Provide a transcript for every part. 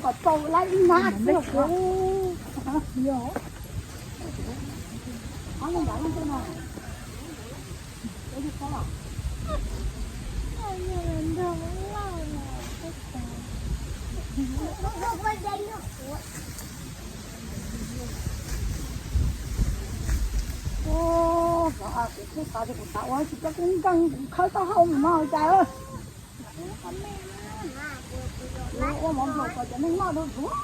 Kom tau lawm ib nab xwb. Ua, kuv xav tias kuv xav ua tsis tau kuv nkeeg kuv khawb taub hau mus no cas. Ua mov nplaum kom cov neeg noj dua dhuav.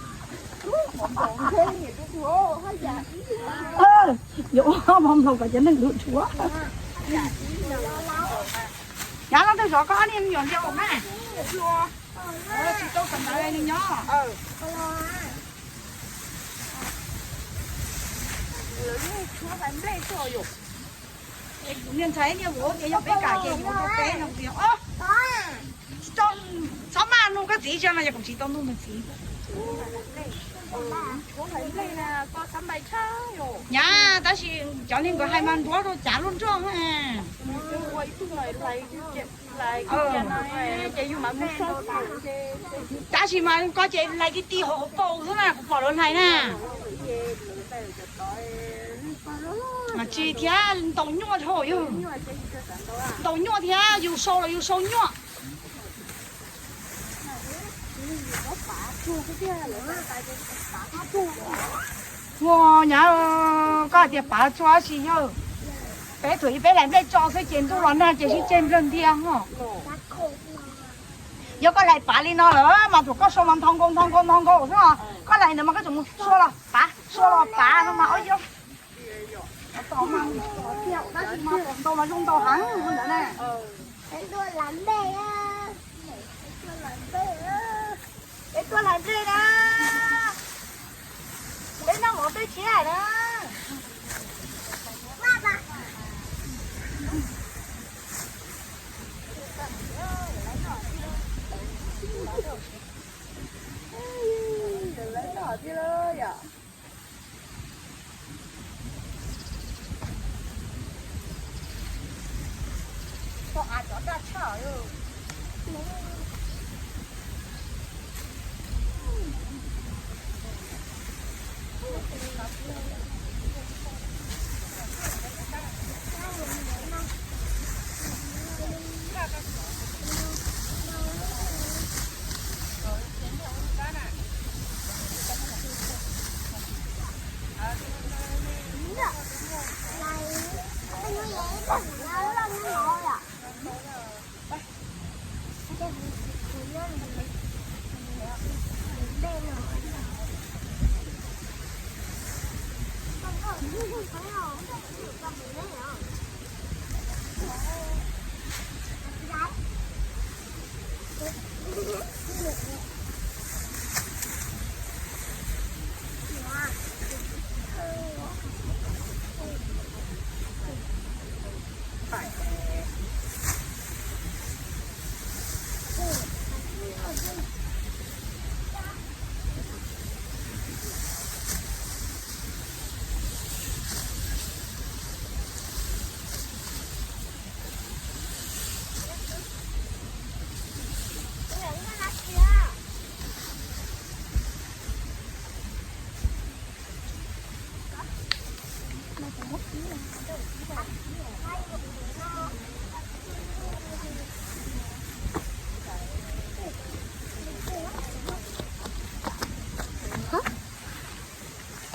Yuav ua mov nplaum kom cov neeg dua dhuav. Yav no twg zov koj ob niag me nyuam ntiag ua mas. Tsis tau sawv ntawd li nyob. Niag ntxhais niag vauv tias yog peb kam ces yuav rau peb no tias, o, txhob maj nug koj txiv tso no yog kuv tsis tau nug nws txiv. Nyab, tab sis cov niag nkawd hais mas nruab rau cav luaj nroj. Tab sis mas koj ces hlais tib tib hauv hauv paus xwb na, kuv pom lawv hlais na. Mas tsis thiab ntaus nyuaj dhau yog. Ntaus nyuaj thiab yus sau los yus sau nyuaj. Ua nyab, koj hais tias pav tsuag tab sis yog peb thaum ub peb hlais nplej tso xwb ces ntuj los nag ces sib tseg nplawg ntiag ho. Yog koj hlais pav li no lawm mas thaum koj sau mas nthos nkaus nthos nkaus nthos nkaus xwb os. Koj hlais ntawd mas koj tseem mus sua los pav sua los pav no mas ob yog. Tab sis mas ntau mas zoo ntau heev ntawd na. Peb tuaj hlais nplej na. Peb noj mov twb tshiab na.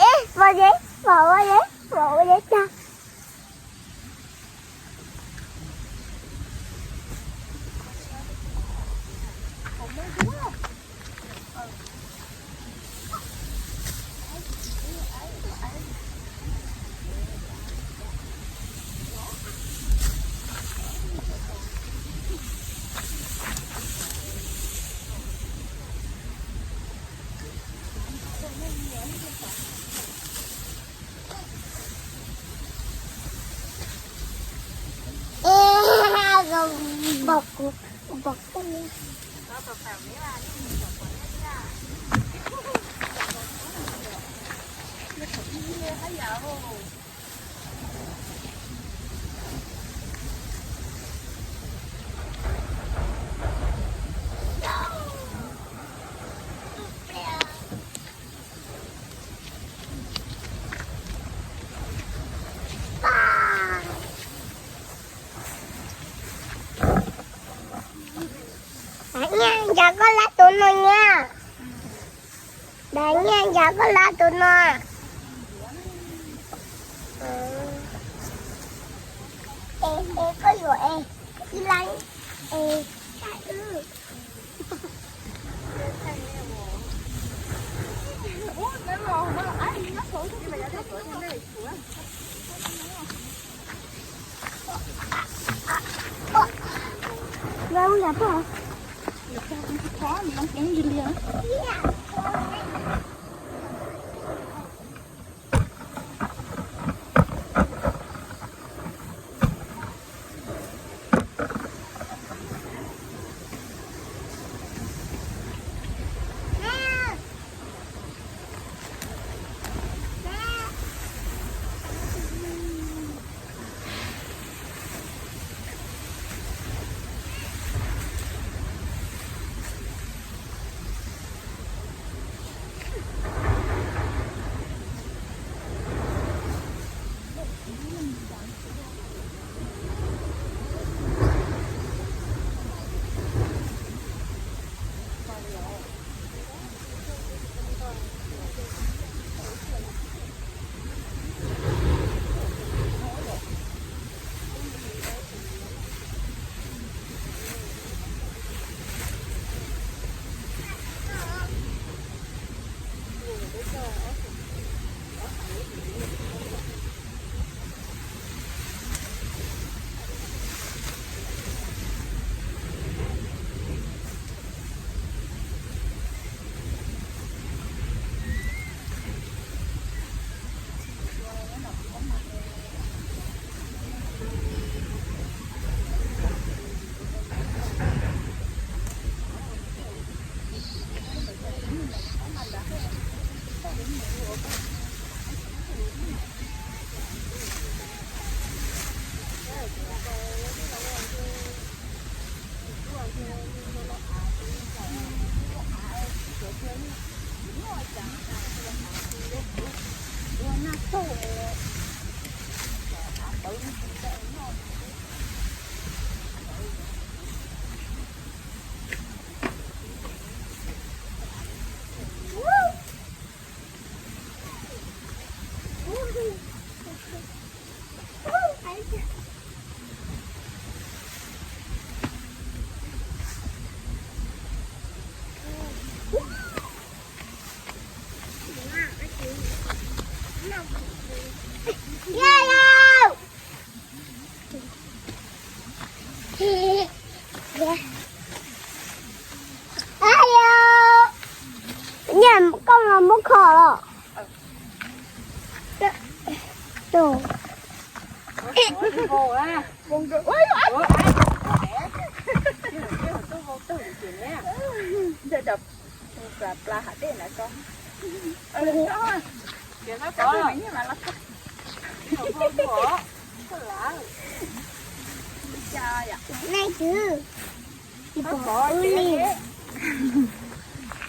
Ej, ua deb, ua deb, ua deb tag. Nyiaj, nyiaj, koj lab tus no. Es, es koj yuav es ib lab es. Nyiaj, koj los muab kho los.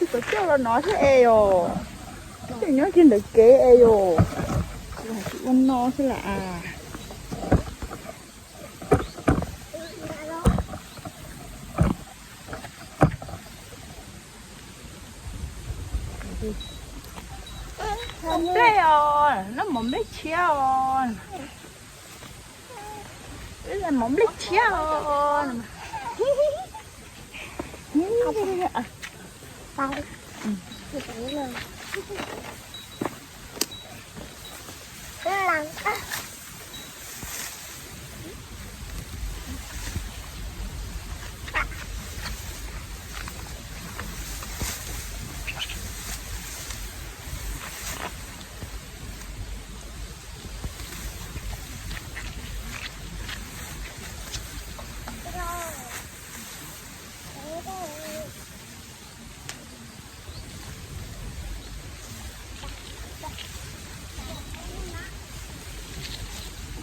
Tsis tau coj los no thiab es yom. Twb nyob kiag ntawm kev es yom. Tsis ua no xwb las as. Mov nplej os, noj mov nplej tshiab os. Wb los mov nplej tshiab os.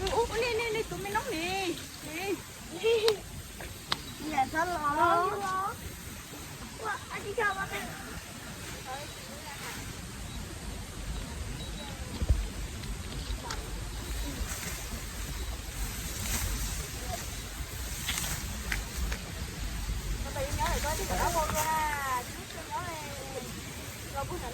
Ub, ub, nej, nej, nej tus me noob ni. Los Tuam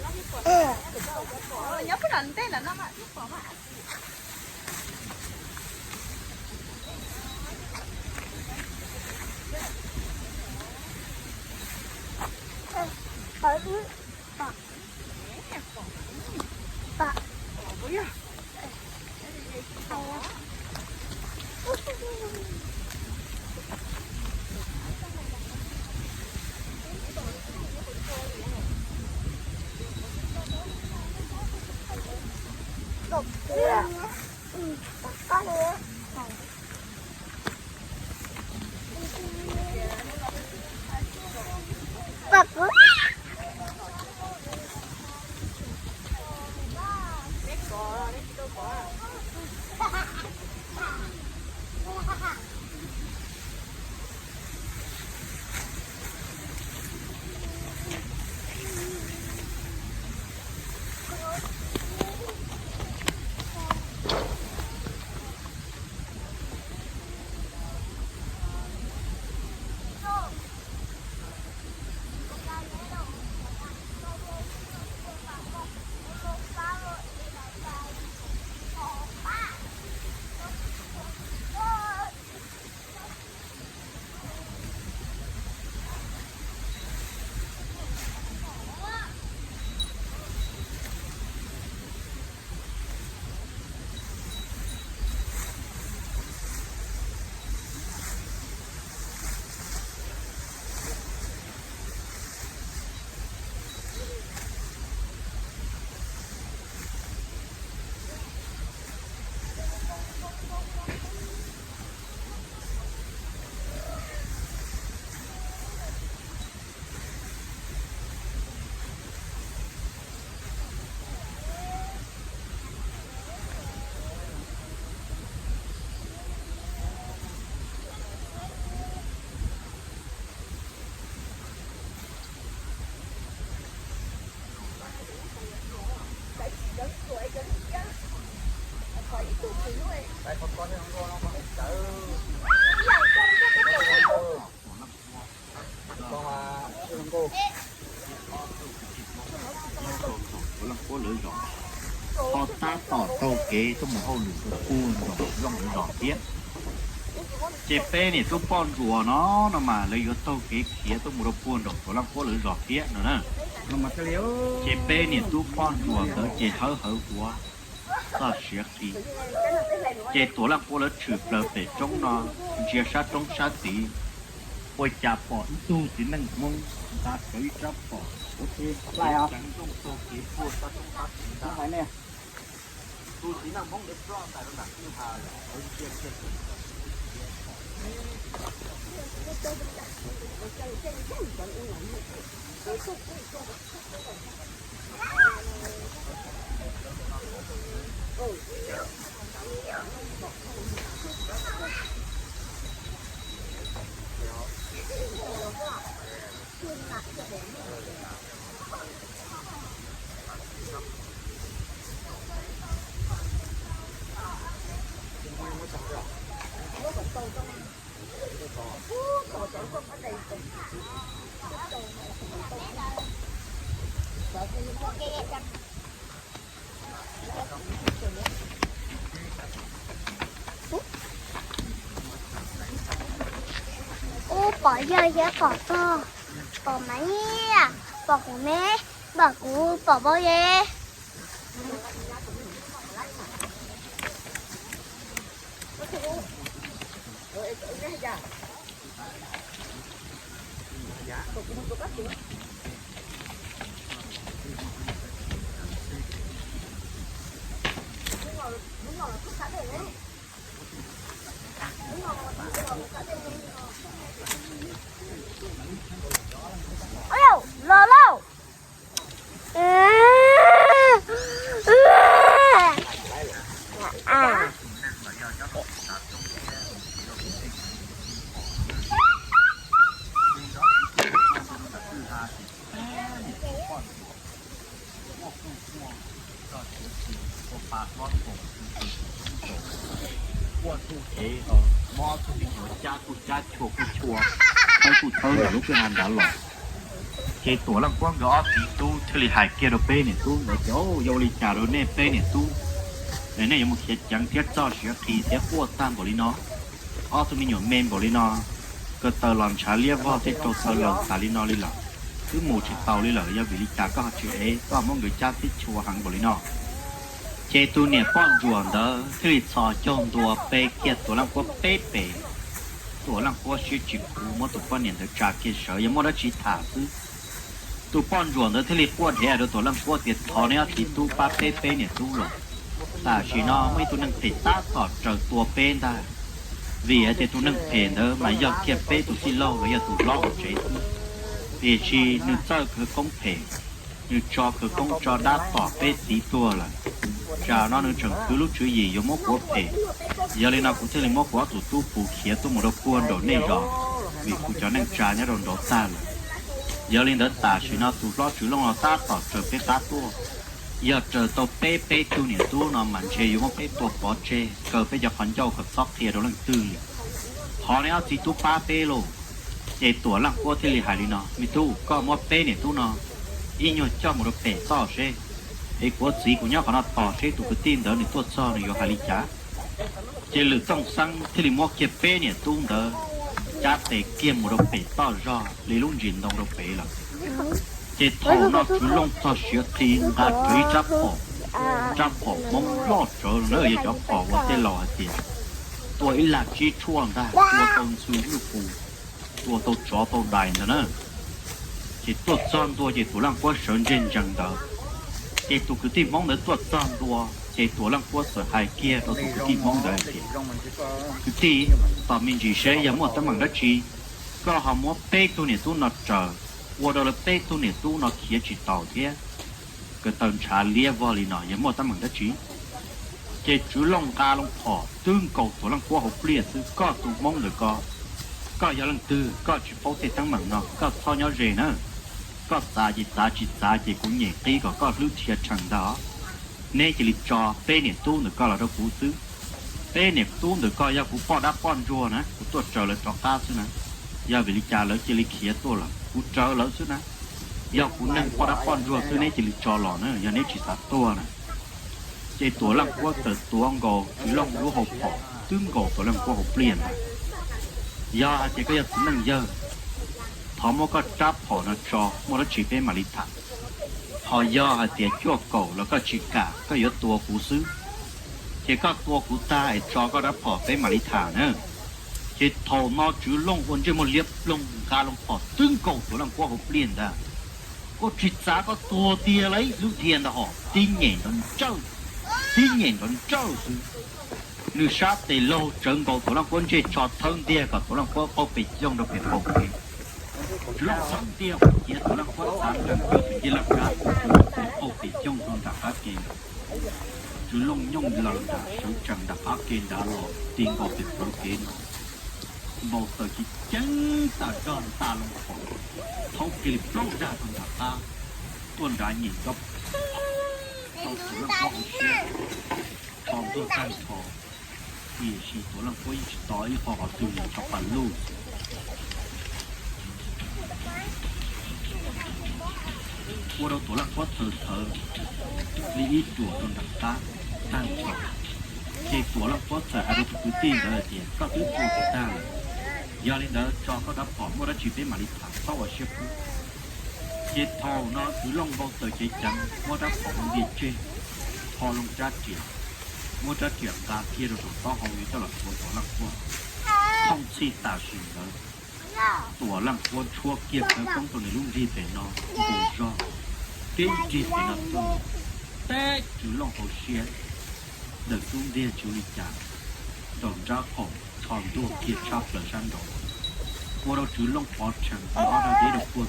Leej Kuab lawv zos ho tab tom taug kev tuaj mus hauj lwm rau puag nram Tuam Leej Kuab lawv zos thiab. Ces peb niam tub poj ntsuam no, no mas lawv yuav taug kev khiav tuaj mus rau puag nram Tuam Leej Kuab lawv zos thiab no na. Ces peb niam tub poj ntsuam ntawd ces hawb hawv ua txoj siav qis. Ces Tuam Leej Kuab lawv tshwm plaws pem roob no, ntsia sab roob sab tid, ua cas pom ib tug txiv neej Hmoob nqa cov ib rab phom, ceev nrooj taug kev puag sab roob sab tid ntag. Tus txiv neej Hmoob ntawd ploj ntais rau nram kwj ha lawm. Ub, pom yawg thiab pom tog, pom Maiv Nyiaj, pom kuv me, pom kuv, pom Npau Ye. Los lauj. Ua tug ev, mob tug me nyuam, cab kuj cab, chua kuj chua, thawb kuj thawb ntawm lub kwj ha nrad los. Ces Tuam Leej Kuab nkawd ob txiv tub thiaj li hais kiag rau peb niam tub ntawd tias, Yog ua li cas rau nej peb niam tub, nej yuav mus khiav ceev thiab txoj siav qis thiab quaj tag npaum li no? Ob tug me nyuam me npaum li no, ko taw los ntshav liab vog thiab rau taw laws tas li no li lawm, twb mus tsis taus li lawm, yog vim li cas koj ho tsis ev, koj muab nkawd cab tib chua heev npaum li no? Ces tus niam poj ntsuam ntawd thiaj li txhos caug ntua pe kiag Tuam Leej Kuab peb pem. Tuam Leej Kuab siab tsis khuv, muab tus poj niam ntawd tsa kiag sawv, yog muaj dab tsi tham xwb. Tus poj ntsuam ntawd thiaj li quaj dhev rau Tuam Leej Kuab tias, Thov nej ob txiv tub pab peb peb niam tub los. Tam sim no muaj ib tug neeg phem tab tom raws tua peb ntag. Vim hais tias tus neeg phem ntawd mas yog kiag peb tus tij laug los yog tus hlob hauv tsev xwb, tiam sis nws txawj khawv koob phem, nws tso khawv koob tso dab tom peb txiv tuag lawm. Tsam no nws tseem khwv lub tswv yim yuav muab kuv phem. Yog li no kuv thiaj li muab kuv ob tug tub puv khiav tuaj mus rau puag nraum nej zos, vim kuv cov neej tsa nyob rau nraud tag lawm. Yog li ntawd tam sim no tus hlob Tswv Looj no tab tom raws peb qab tuaj. Yog raws tau peb peb tug niam tub no mas ntshe yuav muab peb tua pov tseg, kaw peb cov qhov ncauj kom txhob qhia rau leej twg li. Thov nej ob txiv tub pab peb lauj. Ces Tuam Leej Kuab thiaj li hais li no, Me tub, koj muab peb niam tub no ib nyuag coj mus rau pem toj seb, es kuv txiv kuv nyob qhov no tos seb tus kwv tij ntawd nws tuaj txog nws yuav hais li cas. Ces Lwm Tooj Xeeb thiaj li muab kiag peb niam tub ntawd cab tes kiag mus rau pem toj zog li lub ntsis ntoo rau pem lawm. Ces thaum no Tswv Looj txog siav qhi nqa rawv ib rab phom, rab phom Hmoob loj tsawv na, yog cov phom uas tej laus hais tias tua ib lag tsib tshuaj ntag, tua tau ntxhw nyuj qus, tua tau tsov tau dais ntawd na. Ces tuaj txog ntua ces Tuam Leej Kuab sawv ntseg ntsees ntawd. Ces tus kwv tij Hmoob ntawd tuaj txog ntua ces Tuam Leej Kuab txawm hais kiag rau tus kwv tij Hmoob ntawd hais tias, Kwv tij, tos me ntsis seb yog muaj teeb meem dab tsi koj ho muab peb tug niam tub no raws, ua rau lawv peb tug niam tub no khiav tsis taus thiab, ko taw ntshav liab vog li no, yog muaj teeb meem dab tsi? Ces Tswv Looj nqa loo phom twb nkaus Tuam Leej Kuab hauv pliaj xwb, Koj tus Hmoob ntawm ko, koj yog leej twg koj tsis paub tej teeb meem no, koj txhob nyob ze na. Koj txav ces txav, tsis txav ces kuv nyem qib kom koj hlwb dhia tshees ntag os. Neb cia li tso peb niam tub ntawm ko los rau kuv xwb. Peb niam tub ntawm ko yog kuv poj dab poj ntsuag na, kuv tuaj raws lawv rov qab xwb na. Yog vim li cas lawv cia li khiav tuaj lawm, kuv raws lawv xwb na. Yog kuv neeg poj dab poj ntsuag xwb, neb cia li tso los na, yog neb tsis xav tuag na. Ces Tuam Leej Kuab txawm tuav nkaus Tswv Looj lub hau phom twb nkaus Tuam Leej Kuab hauv pliaj ntag. Yog hais tias koj yog txiv neej yawg, thov muab koj rab phom no tso, muaj dab tsi peb mam li tham. Ho yog hais tias cuaj kaum los koj tsis kam, koj yuav tua kuv xwb, ces koj tua kuv tag es tso koj rab phom peb mam li tham na. Ces thaum no Tswv Looj ua ntsej muag liab ploog nqa loo phom twb nkaus Tuam Leej Kuab hauv pliaj ntag. Koj tsis txav koj tuag tiag lauj, hlwb dhia ntag hos, tib nyem nrov nrawj, tib nyem nrov nrawj xwb. Nws sab tes laug tsawv nkaus Tuam Leej Kuab ntsej tso thawb ntiag kom Tuam Leej Kuab qaug pes coog rau pem qaum kev. Tswv Looj thawb ntiag ua ciav Tuam Leej Kuab txav nrees cuag tus ncej laj kab ua rau Tuam Leej Kuab qaug pes coog rau nram qab ke ntawd. Tswv Looj nyooj laws nram sawv tsees nram qab ke nrad los ti nkaus pem plawv kev no. Npau taws ci ceeb tas zog nta loo phom, thaub kiag li plaub dag rau nram qab, tuaj nrad nyem nrov rau Tuam Leej Kuab hauv siab, tho ntuag tag nrho. Tiam sis Tuam Leej Kuab yeej tsis tos ib qho qhov twg li, tso pas luj xwb. Ua rau Tuam Leej Kuab txhawv txhawv li ib ruam rau nram qab tag nrho. Ces Tuam Leej Kuab txawm hais rau tus kwv tij ntawd hais tias, Koj twb tua kuv tag lawm, yog li ntawd tso koj rab phom, muaj dab tsi peb mam li tham, txhob ua siab pub. Ces thaum no Tswv Looj npau taws cev ceev, muab rab phom ua ntia tseg, tho loo rab riam, muab rab riam nqa kiag rau saum taub hau yuav coj los rhuav Tuam Leej Kuab. Thooj txhij tam sim ntawd, Tuam Leej Kuab ntshuab kiag khawv koob rau nws lub nrig pem no nkaus zog, tib nrig pem no tuaj, teb Tswv Looj hauv siab, ntawm xub ntiag tsis ua li cas, nraum nrab qaum tho ntuag kiag tshab plaws sab nraud, ua rau Tswv Looj pov rhees ob dag deb rau puag,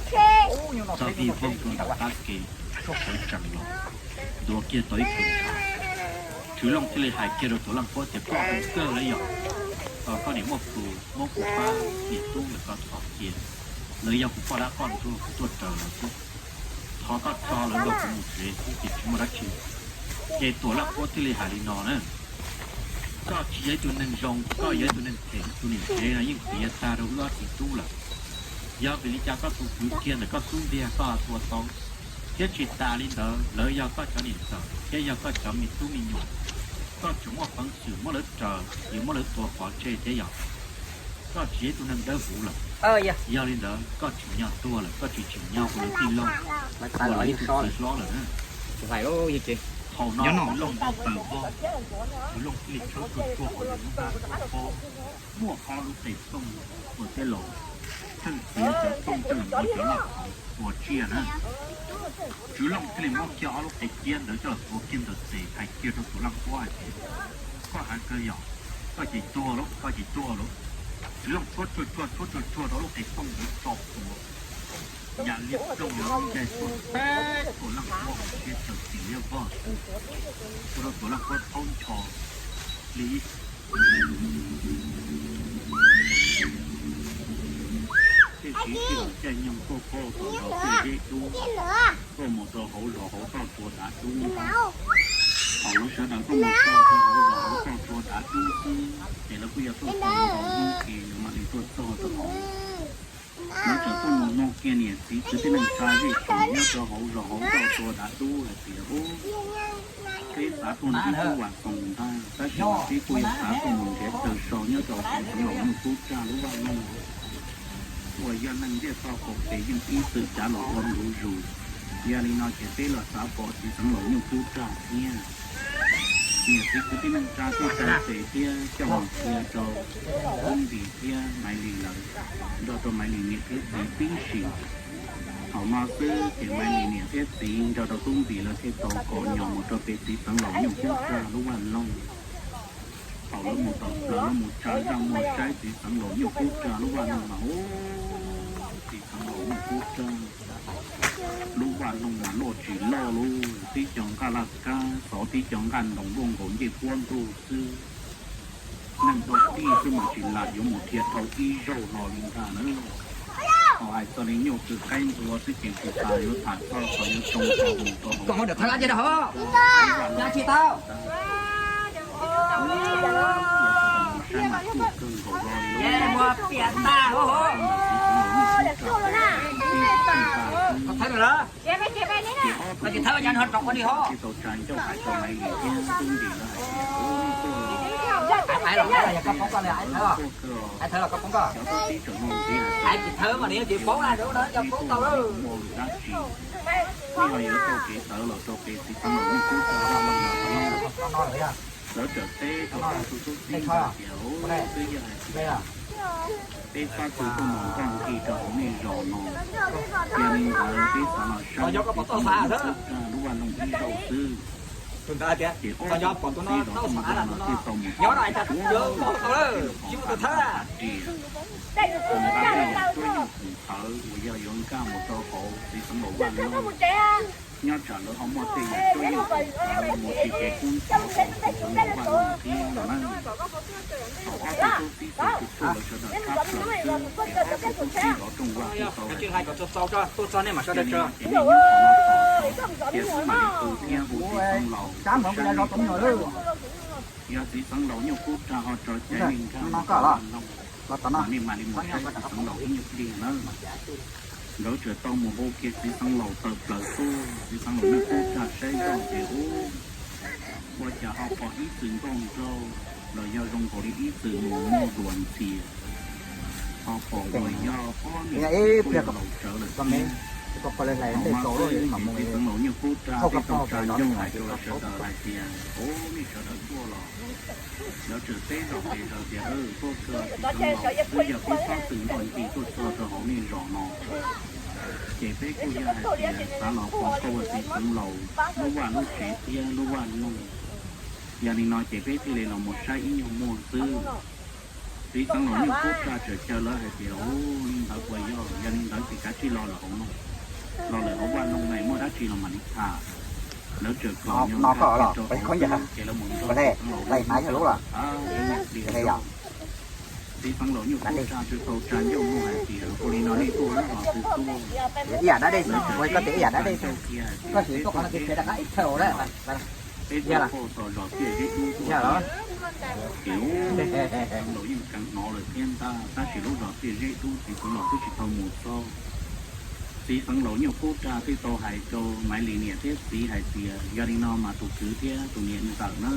txog vij voog rau nram qab ke, sawv tsees los, ntuav kiag tau ib kawm ntshav. Tswv Looj thiaj li hais kiag rau Tuam Leej Kuab tias, Koj zoo kawg lawm yom, koj niam muaj plhus muab kuv pab niam tub ntawm ko tom cia, lawv yog kuv poj dab poj ntsuag, kuv tuaj raws lawv xwb. Thov koj tso lawv nrog kuv mus tsev xwb ces tsis muaj dab tsi. Ces Tuam Leej Kuab thiaj li hais li no na, Koj tsis yog ib tug neeg zoo, koj yog ib tug neeg phem, tus niam tsev no yeej qias tag rau wb ob txiv tub lawm. Yog vim li cas koj tus kwv kiag ntawm koj xub ntiag koj tua tau? Thiab tsis tas li ntawd, lawv yog koj cov niam ntxawm thiab yog koj cov me tub me nyuam, koj tseem muaj peev xwm muab lawv raws, yuav muab lawv tua pov tseg thiab yog koj tsis yog ib tug neeg dawb huv lawm. Yog li ntawd koj tsim nyog tuag lawm, koj tsis tsim nyog ua lawv tij laug, ua lawv ib tug txiv hlob lawm na. Thaum no Tswv Looj npau taws vog, Tswv Looj thiaj li tshawb tsuag tsuag hauv lub ntaj tuaj pom muaj ob lub qe tooj ua tej los, tseem txiav cov tooj coj los ua cov laj qhauv tua tsiaj na. Tswv Looj thiaj li muab kiag ob lub qe ciab ntawd coj los tuav kiag ntawm tes hais kiag rau Tuam Laj Nquab hais tias, koj hais kawg yog, koj ces tuag lauj, koj ces tuag lauj. Tswv Looj tshuab tsuag tsuag tshuab tsuag tsuag rau lub qe tooj ntawd tso tuav, yam li plooj los ncaig tuaj teb Tuam Laj Nquab hauv siab tawm txim liab vog, ua rau Tuam Laj Nquab thaub ncho li Tej siv sij hawm caij nyoog tuaj pauj tom zos Tiaj Zeb Dub, tuaj mus rau hauv zos hauv toj tsua dav dub. Thaum lawv sawv daws tuaj mus txog rau hauv zos hauv toj tsua dav dub xwb, ces lawv kuj yog tuaj txog hauv hnub ces lawv mam li tuaj txog rau hauv. Lawv txawm tuaj mus nug kiag niam txiv kwv tij neej tsa zej zos nyob rau hauv zos hauv toj tsua dav dub hais tias, peb xav tuaj nrhiav Tub Vam Xoos ntag, tab sis mas peb kuj yog xav tuaj mus nrhiav chaw so nyob rau txiv xeev laus Nyuj Kub Raj lub vaj loog uas yog neeg ntiaj teb qaum teb yeej ib txwm cav los ua ntu zus. Yog li no ces peb los xav pom txiv xeev laus Nyuj Kub Raj thiab. Niam txiv kwv tij neej tsa tuaj txog ces thiab coj mus qhia rau Tub Npis thiab Maiv Lis lawv, nrog rau Maiv Lis niam thiab txiv tib si. Thaum no xwb ces Maiv Lis niam thiab txiv nrog rau Tub Npis lawv thiaj tau kom nyom mus rau pem txiv xeev laus Nyuj Kub Raj lub vaj loog. Thaum lawv mus tom plaws lawv mus tsa zaj muag saib txiv xeev laus Nyuj Kub Raj lub vaj loog mas, ub, txiv xeev laus Nyuj Kub Raj lub vaj loog mas luaj tsis loj lauj, tib co nqaj laj kab xov tib co nqaj ntoos luaj nkaus ncej puab ntuj xwb. Neeg dua tij xwb mas tsis lam yuav mus dhia dhau ib zaug no li ntag na. Thaum hais txog li nyuj twm qaib npua xwb ces tsis tas yuav tham txog qhov yuav tsoo tau mus rau hauv. Saib mas kuj kawg nkaus li lawm. Ces ob tug tub txib thiaj tau tsa ncauj hais rau Maiv Lis thiab Tub Npis lawv hais tias, ub, nej tuaj los, nej tuaj kawg os. Cov tub txib tseem nug ntxiv hais tias, nej tuaj los nej muaj dab tsi? Nej ho yuav tau kev tawv los rau pem txiv xeev laus Nyuj Kub Raj lub vaj loog no? Lawv txawm teb rau ob tug tub txib hais tias, ub, twb yog hais tias peb tab tug tuaj mus nkag ncig rau hauv nej zos no, yog li ntawd peb xav los saib txiv xeev laus Nyuj Kub Raj lub vaj loog ib zaug xwb. Ces ob tug tub txib zov tooj ntawd los thiaj tau mus txog ntawm ub, thiaj li pom tau ib tug riam, tus nqa tej yam cuab yeej txawv uas yog yuav nkag mus rau hauv txiv xeev laus vaj loog. Nyob tsam lawv ho muaj tej yam cuab yeej txawv mus ua si ces kub ntxhov rau txiv xeev laus vaj loog thiab no na. Thaum ob tug tub txib txawm tsuj tsuaj lawv sawv daws tshab plaws xwb ces ob tug tub txib zov rooj vag thiaj tau hais tias, ces nej nyob qhov no tos txog tiam xwb mam li qw thiab hu txiv xeev laus saib nej puas hnov. Yog txiv xeev laus Nyuj Kub Raj ho tso cai nej nkag mus rau vaj loog, nej mam li mus saib txiv xeev laus ib nyuag pliag nawb. Nkawd txawm tau mus hu kiag txiv xeev laus tawm plaws tuaj, txiv xeev laus Nyuj Kub Raj saib zoj ces ub, ua cas ho pom ib txwm nkauj nraug los yog zoo nkaus li ib txwm mus muaj hluas ntxhias, ho pom uas yog ob niam tub laus tsawv lawm thiab. Thaum no xwb ces txiv xeev laus Nyuj Kub Raj thiaj tau tsa ncauj hais rau lawv sawv daws hais tias, ub, nej sawv daws tuaj los? Lawv txawm teb zom pes zaws tias, tuaj kawg txiv xeev laus, twb yog peb ob txwm nkauj ncig tuaj txog rau hauv nej zos no, ces peb kuj yog hais tias xav los pom koj ua txiv xeev laus lub vaj lub tsev thiab lub vaj loog. Yog li no ces peb thiaj li los mus saib ib nyuag muag xwb. Txiv xeev laus Nyuj Kub Raj txawm caw lawv hais tias, ub, li ntawd puas yog? Yog li ntawd ces kav tsij los lawm hauv no, los lawm hauv vaj loog na, muaj dab tsi los mam li tham. Lawv txawm kom nyob rau hauv xwb ces lawv mus nrog txiv xeev laus Nyuj Kub Raj tham ib nyuag pliag zog. Txiv xeev laus Nyuj Kub Raj thiaj tau tsa ncauj nug hais tias, ua li no nej tuaj lub zos twg tuaj? Lawv txawm teb tsa ncauj kiag hais tias, peb tuaj teb zos Peb tau tuaj txog zos Tiaj Zeb Dub tuaj, ces ub, Xeev Laus yeej kheev hnov lawm thiab ntag, tab sis lub zos Tiaj Zeb Dub txiv Xeev Laus twb tsis tau mus txog. Txiv Xeev Laus Nyuj Kub Raj twb tau hais rau Maiv Lis niam thiab txiv hais tias yog li no mas tus kwv thiab tus niam ntxawm na,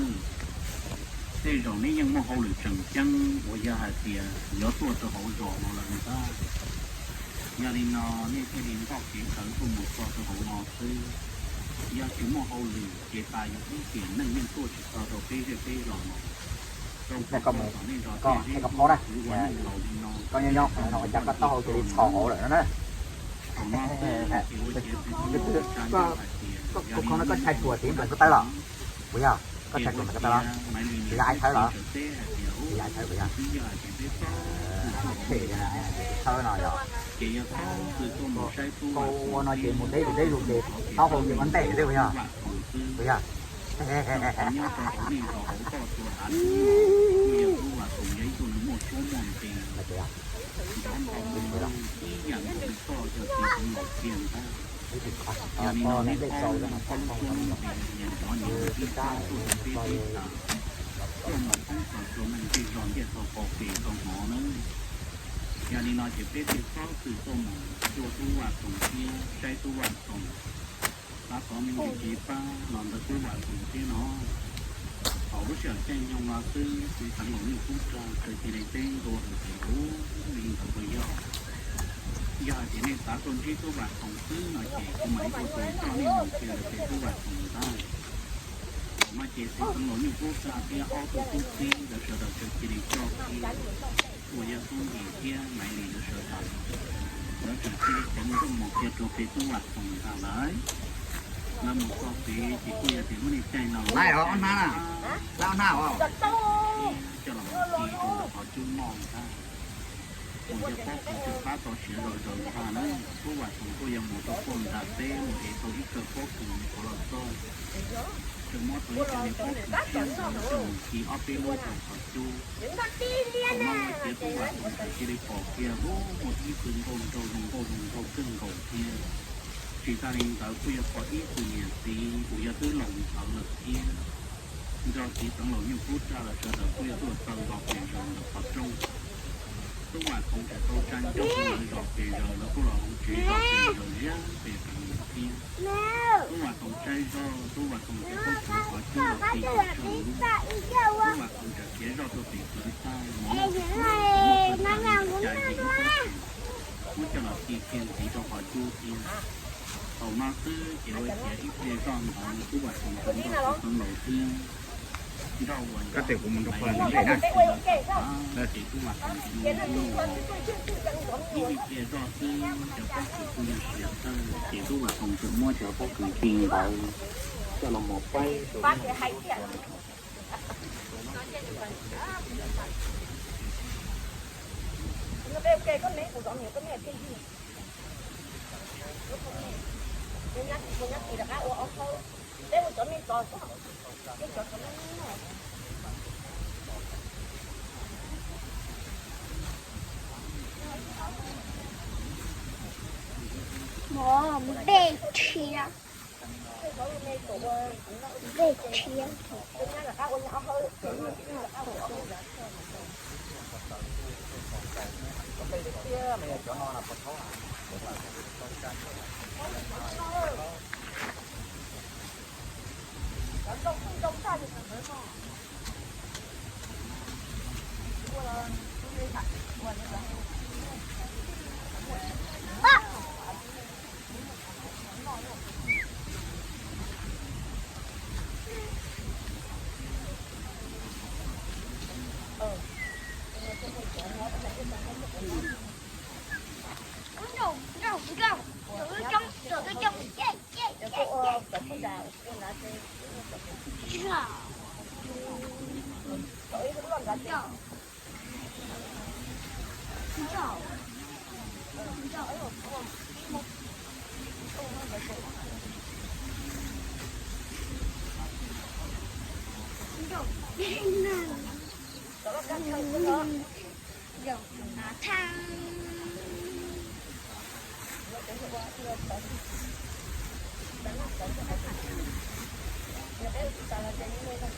tej zaum neb yeej muaj hauj lwm tseem ceeb uas yog hais tias yuav tuaj rau hauv zos no lawm ntag. Yog li no nej thiaj li nroj kev sawv tuaj mus txog rau hauv no xwb. Yog tsis muaj hauj lwm ces tas yuav ib tiam neej yeej tuaj tsis txog rau peb zej peb zos no. Zoo koj mus, koj, koj phob na, koj nyob nyob no ua cas koj taub hau cia li txho hauv lawm no na. Koj, koj, koj tshais ruam tim npawm ko taw los? Puas yog? Koj tshais ruam npawm ko taw los? Tsis yog ai thawb los? Tsis yog ai thawb puas yog? Thawb no yog. Koj ua no ces mus deb zus deb zus ces taub hau ces ua ntej thiab puas yog? Puas yog? Yog li no nej pab mus koj lub suab lub npe nias nrov nias mus tib pab tuaj rau peb teb chaws, tuaj mus poob txog rau neeg zej zog ntiaj teb tau pom pem tau hnov nawb. Yog li no ces peb thiaj txhob txwm tuaj mus cuag tub Vaj Toog thiab saib tub Vaj Toog, xav thov nej ntxiv cev pab los ntawm tub Vaj Toog thiab no. Thaum lub sij hawm caij nyoog no xwb, txiv Xeev Laus Nyuj Kub Raj sawv cia li teb ntua hais tias, ub, li ntawd puas yog? Yog hais tias nej xav tuaj ntsib tub Vaj Toog xwb no ces kuv mam li tuaj tus coj nej mus cia ntawm pem tub Vaj Toog ntag. Thaum no ces txiv Xeev Laus Nyuj Kub Raj thiab ob tug tub txib lawv sawv daws sawv cia li coj kiag uas yog Tub Npis thiab Maiv Lis lawv sawv daws, lawv txawm cia li ceev nrooj mus kiag rau pem tub Vaj Toog ntag lauj. Lawv mus txog pem ces kuj yog tias lub niag caij no lawv ob hnab, lawv ob hnab os, coj los mus ci rau ntawm qhov cub moj ntag. Uas yog pob kws twb pab tau siav zom zaws ntag na, tub Vaj Toog kuj yog mus rau puag nram teb mus ev tau ib kawm pob kws qhuav los txog, tseem muab tau ib co niag pob kws tshiab ntawd coj mus ci ob peb lub rau qhov cub. Thaum no ces tub Vaj Toog txawm cia li pom kiag ub, muaj ib tug nkauj nraug zoo nkauj zoo nraug kawg nkaus thiab. Tsis tas li ntawd kuj yog pom ib tug niam txiv uas yog twb laus ntawv lawm thiab, nrog txiv Xeev Laus Nyuj Kub Raj lawv sawv daws kuj yog tuaj txaws zos pes zaws ntawm qhov rooj. Tub Vaj Toog txawm tau tsa ncauj rau lawv zos pes zaws, lawv kuj los hauv tsev zos pes zaws ziab pes qees lawm thiab. Tub Vaj Toog saib zoj, tub Vaj Toog txawm tau tsuav qhov cub los ci rau saum lub. Tub Vaj Toog txawm khiav zoj rau pem kwv tij mus muab txhua txhua yam muab coj los ci kiag ntxiv rau qhov cub thiab. Thaum no xwb ces ua ciav ib pliag zoj ntawd tub Vaj Toog txawm nrog txiv Xeev Laus thiab nrog uas yog Maiv Lis lawv txawm tau txog ces tub Vaj Toog ces mus ib pliag zoj xwb cov pob kws kuj yog siav tag ces tub Vaj Toog txawm muab cov pob kws ci ntawd coj los mus paib rau Mov npej tshiab, npej tshiab.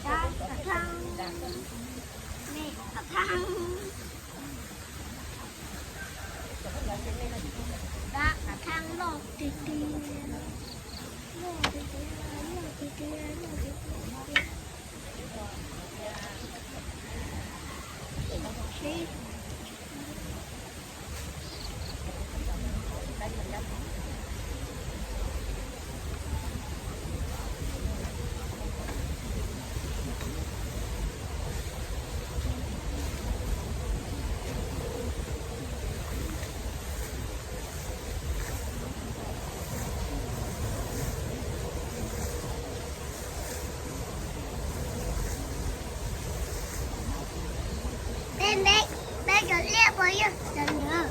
Rab kav thaj, me kav thaj, rab kav thaj loj tiag tiag, loj tiag tiag, loj tiag tiag, loj tiag tiag. Peb, peb, peb cov liaj puas yog cov ntawd?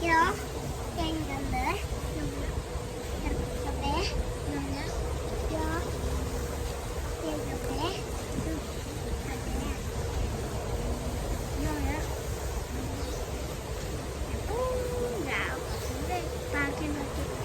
Yog, ces cov ntawd, cov peb, cov ntawd, yog, ces cov peb, cov peb, yog, yog, ub, nram pag kiag no ces,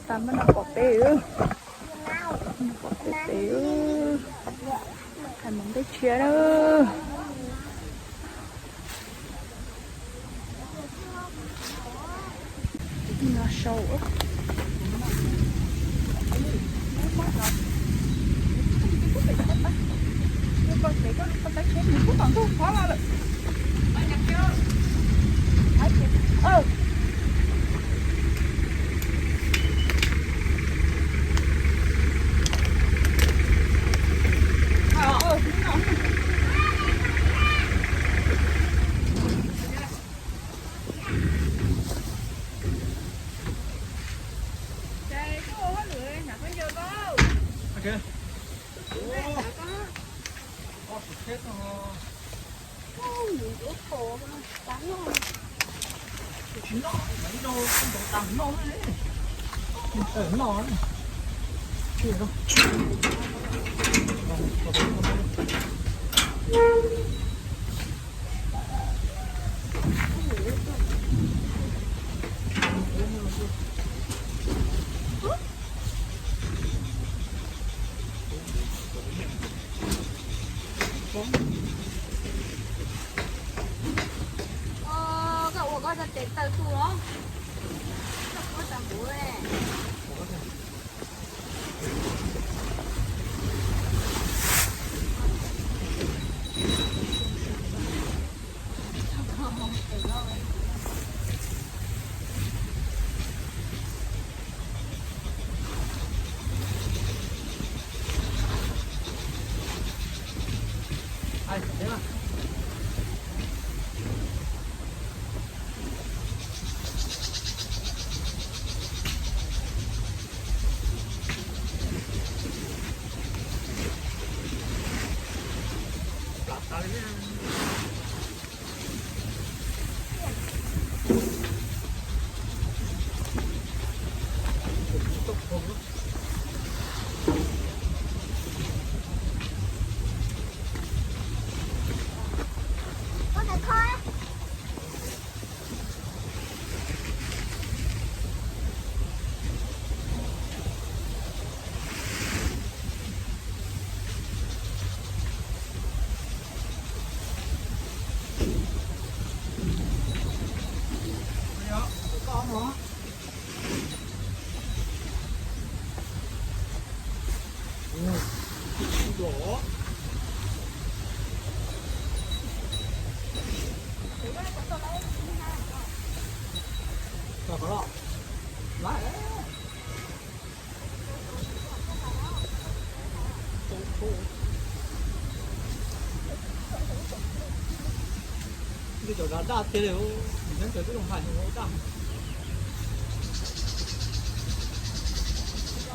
Tam mab no pom peb, pom peb, peb, hais mus ntej Siav na. No sau. Koj ua koj txoj tes taw tu los? Koj ua tau npuv ne. Cov daj daj tiag li, nyob ntawm twb zoo hais ua daj. Cia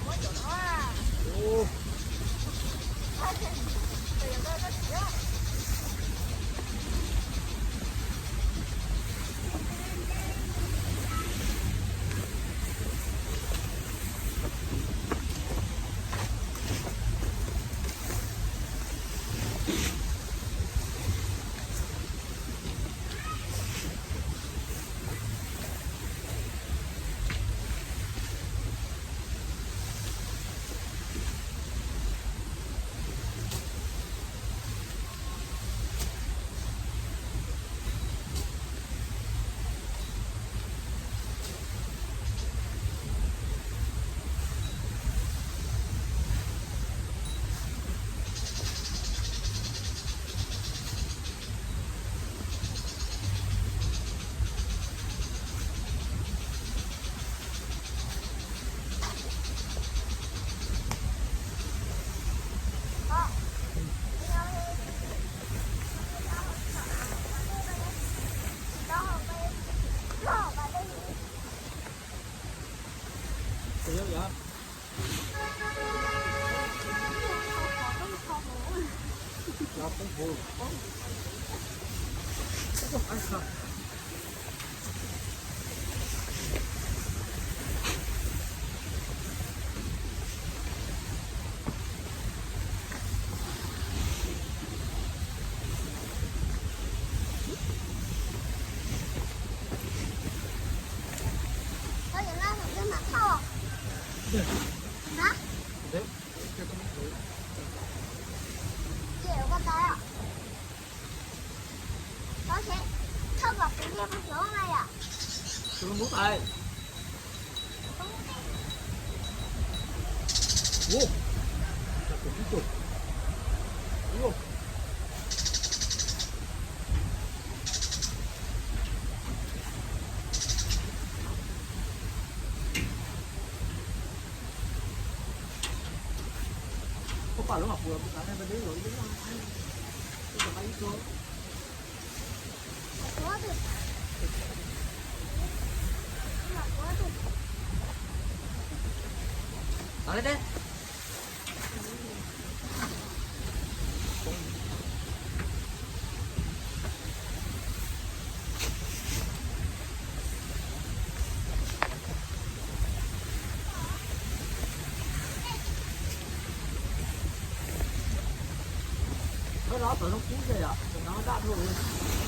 koj Koj no tawm no kub tiag yom, tawm no daj dhau.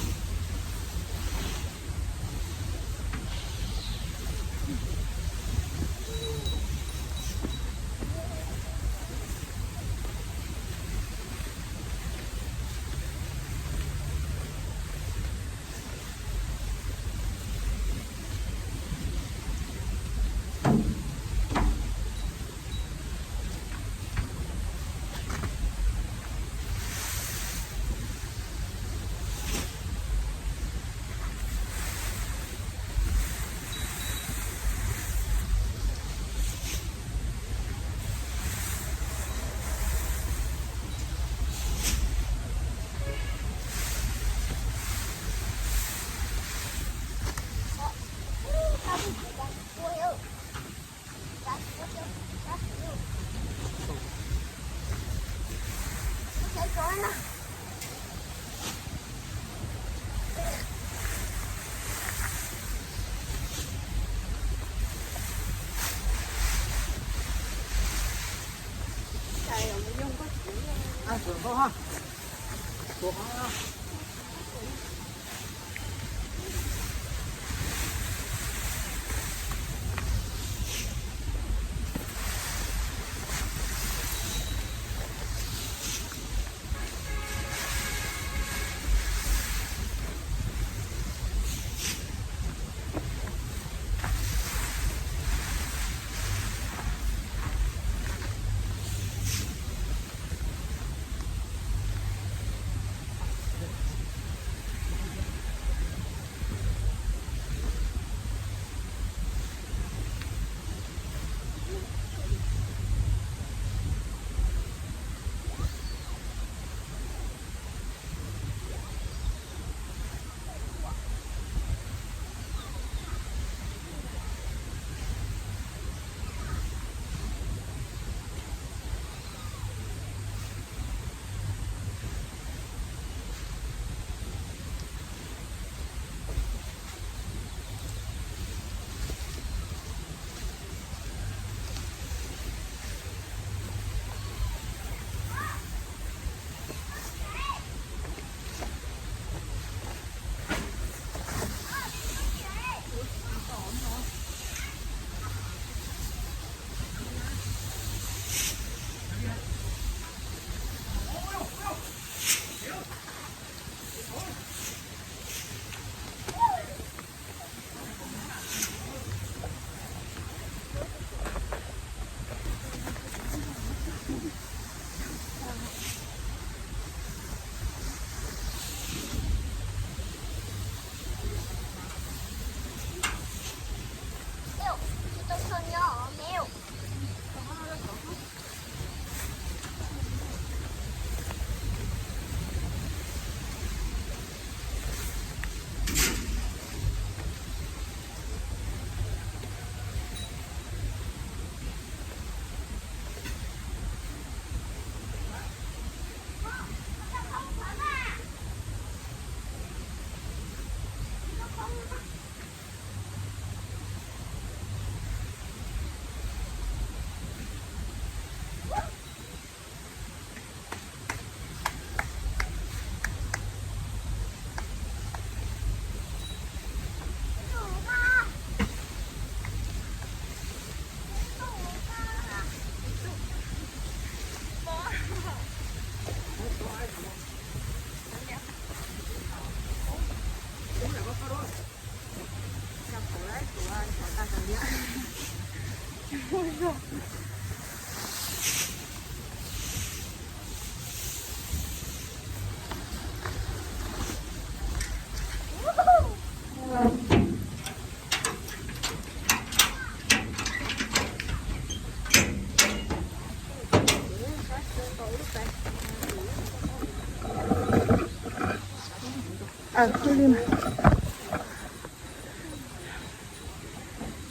Aw, li mas.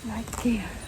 Laiv kiag.